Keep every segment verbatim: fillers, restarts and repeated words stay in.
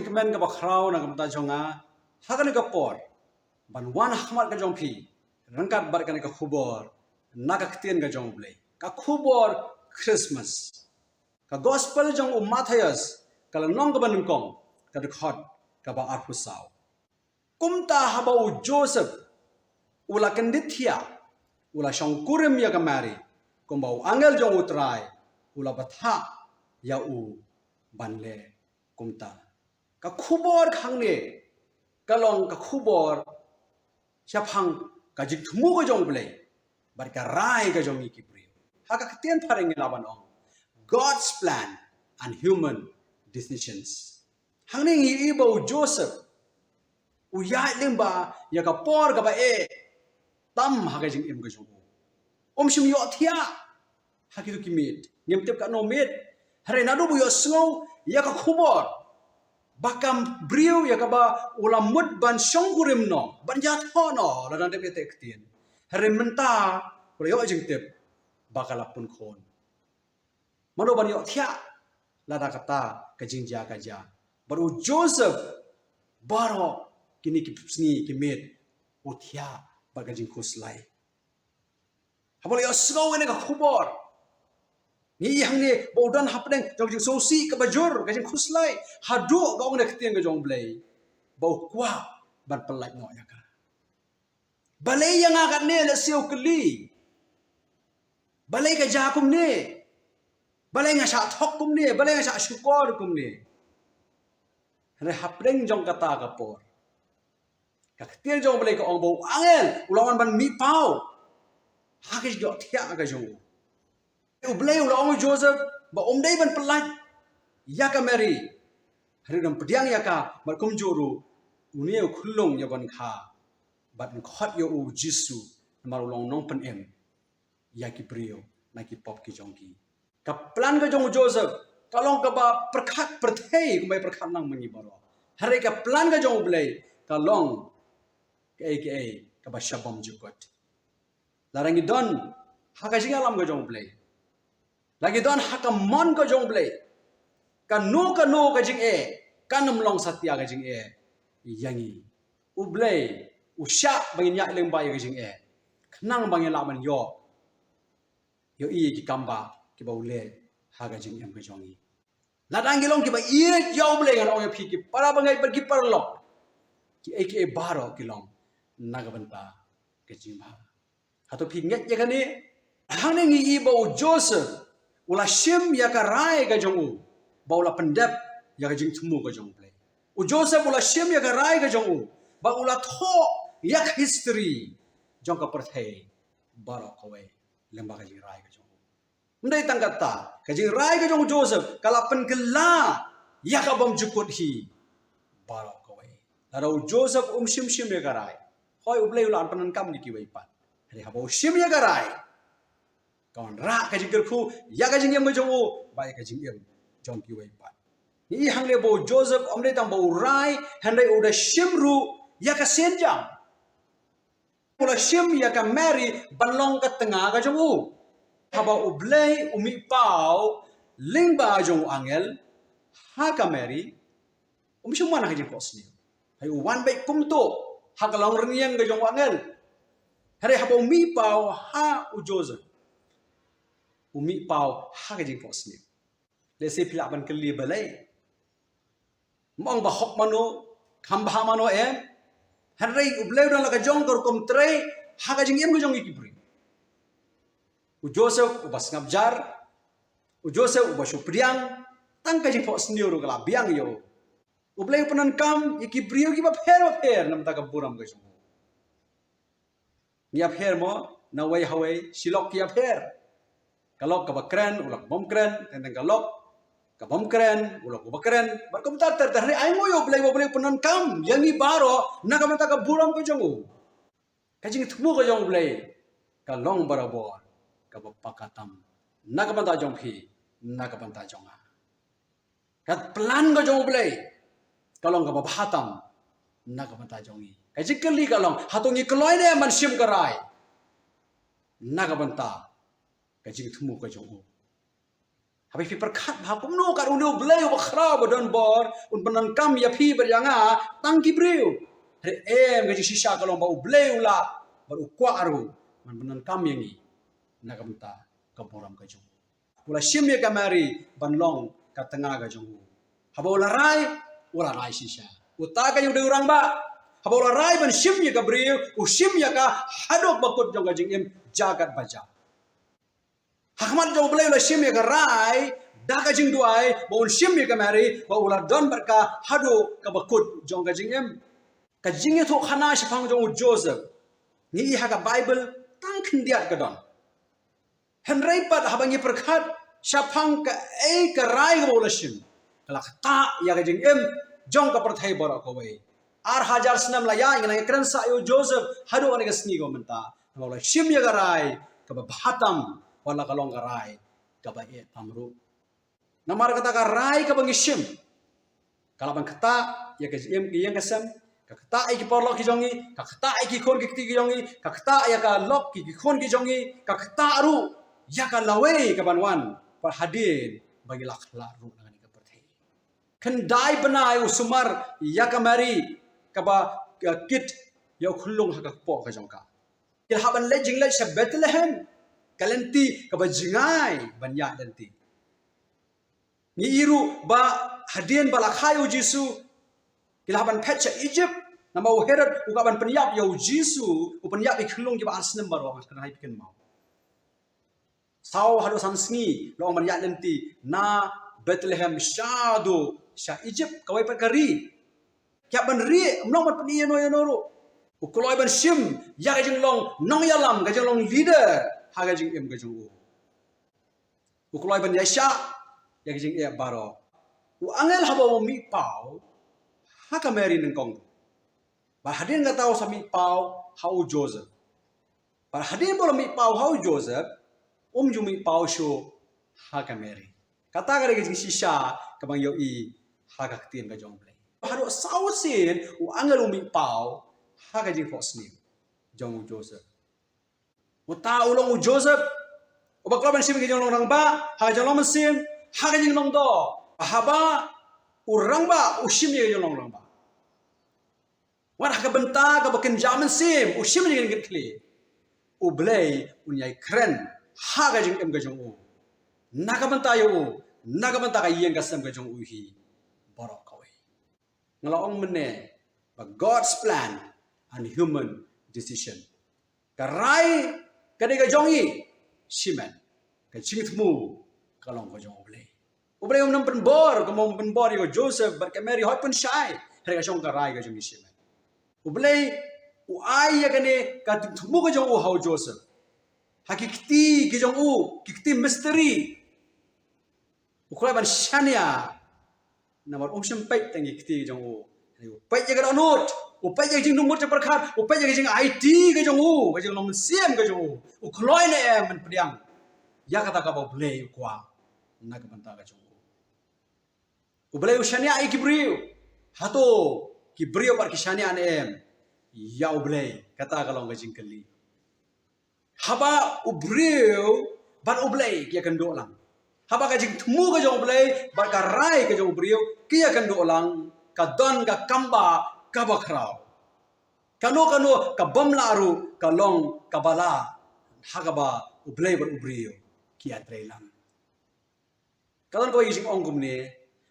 Kmen kaba khraw na ka bynta jong nga ha kane ka por ban wan ha khmat ka jong phi ryngkat bad kane ka khubor na ka ktien ka jong U Blei, ka khubor Christmas. Ka gospel jong u Mathaios, ka lynnong kaba nyngkong, ka dkhot kaba arphew saw. Kumta haba u Joseph u la kyndit thiah, u la shongkurim ïa ka Mari, kumba u angel jong U Trai u la bthah ïa u ban leh kumta. Ka khubor hangne ka long ka khubor shaphang ka jingthmu ka jong U Blei bad ka rai ka jong ngi ki briew. Ha ka ktien phareng ngi lah ban ong God's plan and human decisions. Hangne ngi ïohi ba u Joseph u ïaid lyngba ïa ka por kaba eh tam ha ka jingim ka jong u. Um shym ïohthiah ha kito ki miet. Ngim tip katno miet. Hynrei naduh ba u ïohsngew ïa ka khubor ba ka briew ïa kaba u la mut ban shongkurim noh, ban ïathoh noh, la dang dep ïa teh ktien. Hynrei mynta u la ïoh jingtip ba ka la pun khun. Mano ban ïohthiah lada kata ka jingjia ka jia? Bad u Joseph baroh kine ki sngi ki miet u thiah bad ka jingkhuslai. Haba u la ïohsngew ïa kane ka khubor, ngi ïohi hangne ba u don hapdeng jong ka jingsngewsih kaba jur, ka jingkhuslai, haduh ka ong na ka ktien ka jong U Blei ba u kwah ban pyllait noh ïa ka. Balei ïa nga katne, lehse u kylli. Balei ka jia kumne? Balei nga shah thok kumne? Balei nga shah shukor kumne? Hynrei hapdeng jong kata ka por, ka ktien jong U Blei ka ong ba u angel u la wan ban mih paw ha ka jingïohthiah ka jong u. U Blei u la ong u Joseph ba um dei ban pyllait ïa ka Mari. Hynrei u dang pdiang ïa ka bad kumjuh ruh une u khyllung ïa ban kha bad un khot ïa u Jisu namar u long nongpynim ïa ki briew na ki pop ki jong ki. Ka plan ka jong u Joseph ka long kaba pyrkhat pyrthei kumba pyrkhat lang ma ngi baroh. Hynrei ka plan ka jong U Blei ka long kaei kaei kaba shabam jukut. Lada ngi don ha ka jingïalam ka jong U Blei, lada ngi don ha ka mon ka jong U Blei, kano kano ka jingeh kan ym long satia ka jingeh ïa ngi. U Blei u shah ba ngin ïaid lyngba ïa ka jingeh khnang ba ngin lah ban ïoh ïohi ïa ki kam ba kiba u leh ha ka jingim ka jong ngi. Lada ngi long kiba ïeit ïa U Blei, ngan ong ïa phi ki para bangeit bad ki paralok, kiei kiei baroh ki long na ka bynta ka jingbha. Hato phi ngeit ïa kane? Hangne ngi ïohi ba u Joseph u la shim ïa ka rai ka jong u ba u la pyndep ïa ka jingthmu ka jong U Blei. U Joseph u la shim ïa ka rai ka jong u ba u la thoh ïa ka history jong ka pyrthei baroh kawei lyngba ka jingrai ka jong u. Ym dei tang kata, ka jingrai ka jong u Joseph ka la pynkylla ïa ka bym jukut hi baroh kawei. Lada u Joseph um shim shim ïa ka rai, hooid U Blei u la pyndonkam ïa kiwei pat. Hynrei haba u shim ïa ka rai, ka wanrah ka jingkyrkhu ïa ka jingim ka jong u bad ïa ka jingim jong kiwei pat. Ngi ïohi hangne ba u Joseph ym dei tang ba u rai, hynrei u da shim ruh ïa ka sienjam. U la shim ïa ka Mari ban long ka tnga ka jong u. Haba U Blei u mih paw lyngba jong u angel ha ka Mari, um shym wan ha ka jingphohsniew. Hynrei u wan beit kumto ha ka longrynïeng ka jong u angel. Hynrei haba u mih paw ha u Joseph, u mih paw ha ka jingphohsniew. Lehse phi lah ban kylli balei. Ym ong ba hok mano, kham bha mano em. Hynrei U Blei u don la ka jong ka rukom trei ha ka jingim ka jong ngi ki briew. U Joseph uba sngap jar, u Joseph uba shu pdiang, tang ka jingphohsniew ruh ka la biang ïa u. U Blei u pyndonkam ïa ki briew kiba pher ba pher namar ka burom ka jong u. Ngi ïapher mo, na wei ha wei, shi lok ki ïapher. Ka lok kaba kren, u lok bym kren, teng teng ka lok kaba ym kren, u lok uba kren, bad kumta ter ter. Hynrei ai nguh ïa U Blei, U Blei u pyndonkam ïa ngi baroh na ka bynta ka burom ka jong u. Ka jingthmu ka jong U Blei ka long barabor kaba paka tam na ka bynta jong phi, na ka bynta jong nga. Ka plan ka jong U Blei ka long kaba bha tam na ka bynta jong ngi. Ka jingkylli ka long, hato ngi kloi ne em ban shim ka rai na ka bynta ka jingthmu ka jong u? Haba phi pyrkhat ba kumno kat une u Blei uba khraw ba don bor un pyndonkam ïa phi bad ïa nga tang ki briew. Hynrei em, ka jingshisha ka long ba u Blei u lah bad u kwah ruh ban pyndonkam ïa ngi na ka bynta ka burom ka jong u. U la shim ïa ka Mari ban long ka tnga ka jong u. Haba u la rai, u la rai shisha. Uta ka u dei u rangbah. Haba u la rai ban shim ïa ka briew, u shim ïa ka haduh ba kut jong ka jingim, ja kat ba ja. Ha khmat jong u Blei u la shim ïa ka rai da ka jingduwai ba un shim ïa ka Mari, ba u la don bad ka haduh kaba kut jong ka jingim. Ka jingïathuhkhana shaphang jong u Joseph, ngi i ha ka Baibl tang khyndiat ka don. Hynrei pat haba ngi pyrkhat shaphang kaei ka rai kaba u la shim, ka la ktah ïa ka jingim jong ka pyrthei baroh kawei. Ar hajar snem la ïaid, ngi la ïakren sah ïa u Joseph haduh kane ka sngi kaba mynta. Namar u la shim ïa ka rai kaba bha tam, wat la ka long ka rai kaba eh tam ruh. Namar kata ka rai kaba ngi shim ka lah ban ktah ïa ka jingim, ka ïing ka sem, ka ktah ïa ki paralok ki jong ngi, ka ktah ïa ki khun ki kti ki jong ngi, ka ktah ïa ka lok ki, ki khun ki jong ngi, ka ktah ruh ïa ka lawei kaban wan pat hadien ba ngi la khlad ruh na kane ka pyrthei. Khyndai bnai u sumar ïa ka Mari kaba, ka kit ïa u khyllung ha ka kpoh ka jong ka. Ki la hap ban leit jingleit sha Bethlehem, ka lynti kaba jngai ban ïaid lynti. Ngi i ruh ba hadien ba la kha ïa u Jisu, ki la hap ban phet sha Egypt, namar u Herod u kwah ban pynïap ïa u Jisu, u pynïap ïa ki khyllung kiba ar snem baroh, ngan kren ha phi kynmaw. Saw haduh san sngi la ong ban ïaid lynti na Bethlehem shaduh sha Egypt, kawei pat ka ri. Ki hap ban rieh, ym long ban pyni ïano ïano ruh. U kloi ban shim ïa ka jinglong nongïalam, ka jinglong leader ha ka jingim ka jong u. U kloi ban ïaishah ïa ka jingeh baroh. U angel haba u mih paw ha ka Mari nyngkong, bad hadien kata u sa mih paw ha u Joseph. Bad hadien ba u la mih paw ha u Joseph, um ju mih paw shuh ha ka Mari. Kata ka dei ka jingshisha kaba ngi ïohi ha ka ktien ka jong u Blei. Haduh saw sien u angel u mih paw ha ka jingphohsniew jong u Joseph. Uta u long u Joseph uba kloi ban shim ïa ka jinglong rangbah ha ka jinglong mynsiem, ha ka jinglong doh. Haba u rangbah u shim ïa ka jinglong rangbah, wat ha ka bynta kaba kynja mynsiem, u shim ïa ka jingkitkhlieh, u Blei un ïai kren ha ka jingim ka jong u, na ka bynta ïa u, na ka bynta ka ïing ka sem ka jong u hi baroh kawei. Nga la ong mynne ba God's plan and human decision. Ka rai ka dei ka jong ngi shimet, ka jingthmu ka long ka jong u Blei. U Blei um nang pynbor, kumba um pynbor ïa u Joseph bad ka Mari hooid pynshai, hynrei ka shong ka rai ka jong ngi shimet. U Blei u ai ïa kane ka jingthmu ka jong u ha u Joseph ha ki kti ki jong u, ki kti misteri. U kloi ban shaniah, namar um shym peit tang ïa ki kti jong u. U peit ïa ka dohnud, u peit ïa ka jingdum mut jingpyrkhat, u peit ïa ka jingaiti ka jong u, ka jinglong mynsiem ka jong u. U kloi ne em ban pdiang ïa kata kaba u Blei u kwah na ka bynta ka jong u. U Blei u shaniah ïa ki briew. Hato ki briew pat ki shaniah ne em ïa u Blei? Kata ka long ka jingkylli. Haba u briew bad u Blei ki ïakynduh lang, haba ka jingthmu ka jong u Blei bad ka rai ka jong u briew ki ïakynduh lang, ka don ka kambah kaba khraw. Kano kano ka bym lah ruh ka long kaba lah ha kaba u Blei bad u briew ki ïatrei lang. Ka don kawei ka jingong kumne,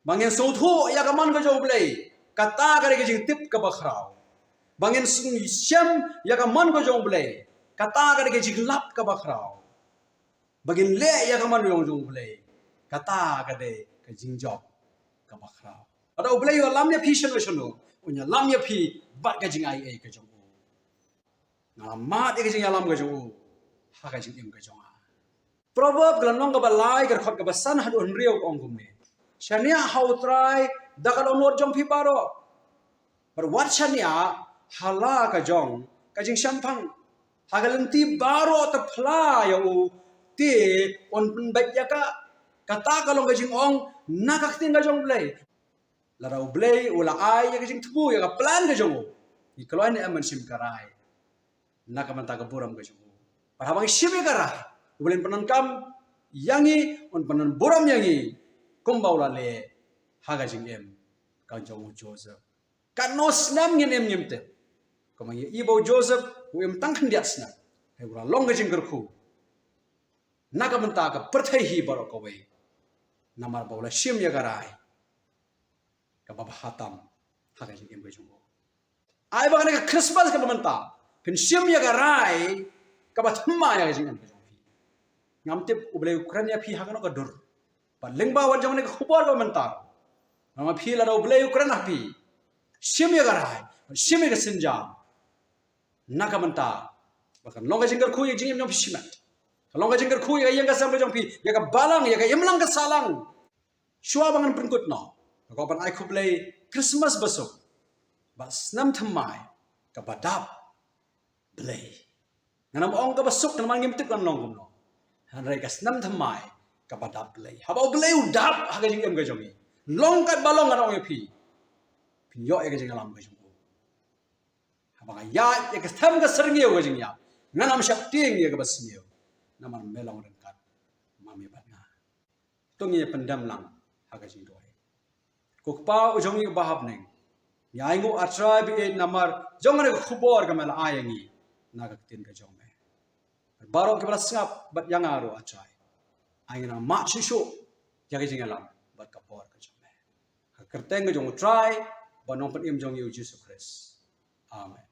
ba ngin sngewthuh ïa ka mon ka jong u Blei, kata ka dei ka jingtip kaba khraw. Ba ngin sngewshem ïa ka mon ka jong u Blei, kata ka dei ka jinglap kaba khraw. Ba ngin leh ïa ka mon ka jong u Blei, kata ka dei ka jingjop kaba khraw. Lada u Blei u ïalam ïa phi shano shano, un ïalam ïa phi bad ka jingai ei ka jong u. Nga la mad ïa ka jingïalam ka jong u ha ka jingim ka jong nga. Proverb ka lynnong kaba lai, ka dkhot kaba san haduh hynriew ka ong kumne: Shaniah ha U Trai da ka dohnud jong phi baroh, bad wat shaniah ha la ka jong ka jingshemphang. Ha ka lynti baroh te phla ïa u, te un pynbeit ïa ka. Kata ka long ka jingong na ka ktien ka jong U Blei. Lada U Blei u la ai ïa ka jingthmu, ïa ka plan ka jong u, ngi kloi ne em ban shim ka rai na ka bynta ka burom ka jong u? Bad haba ngi shim ïa ka rai, U Blei un pyndonkam ïa ngi, un pynburom ïa ngi kumba u la leh ha ka jingim ka jong u Joseph. Katno snem ngin im ngim tip. Kumba ngi ïohi ba u Joseph u im tang khyndiat snem, hynrei u la long ka jingkyrkhu na ka bynta ka pyrthei hi baroh kawei, namar ba u la shim ïa ka rai kaba bha tam ha ka jingim ka jong u. Ai ba kane ka Christmas kaba mynta phin shim ïa ka rai kaba thymmai ha ka jingim ka jong phi. Ngam tip U Blei u kren ïa phi ha kano ka dur, bad lyngba wat jong kane ka khubor kaba mynta, namar phi lada U Blei u kren ha phi, shim ïa ka rai, shim ïa ka sienjam na ka bynta ba kan long ka jingkyrkhu ïa ka jingim jong phi shimet, kan long ka jingkyrkhu ïa ka ïing ka sem ka jong phi, ïa ka balang, ïa ka imlang ka sahlang. Shuwa ba ngan pynkut noh, nga kwah ban ai khublei Christmas basuk bad snem thymmai kaba dap Blei. Ngan ym ong kaba suk namar ngim tip kan long kumno, hynrei ka snem thymmai kaba dap Blei. Haba U Blei u dap ha ka jingim ka jong ngi, long katba long, ngan ong ïa phi, phin ïoh ïa ka jingïalam ka jong u. Haba nga ïaid ïa ka them ka syrngiew ka jingïap, ngan ym sheptieng ïa kaba sniew, namar me long ryngkat ma me bad nga. To ngin ïa pyndem lang ha ka jingduwai. Ko Kpa u jong ngi uba ha bneng, ngi ainguh, A Trai, ba ïeit namar jong kane ka khubor kaba me la ai ïa ngi na ka ktien ka jong me. Baroh kiba la sngap bad ïa nga ruh, A Trai, ai ngi nang mad shuh shuh ïa ka jingïalam bad ka bor ka jong me. Ha ka kyrteng ka jong U Trai bad Nongpynim jong ngi U Jisu Khrist. Amen.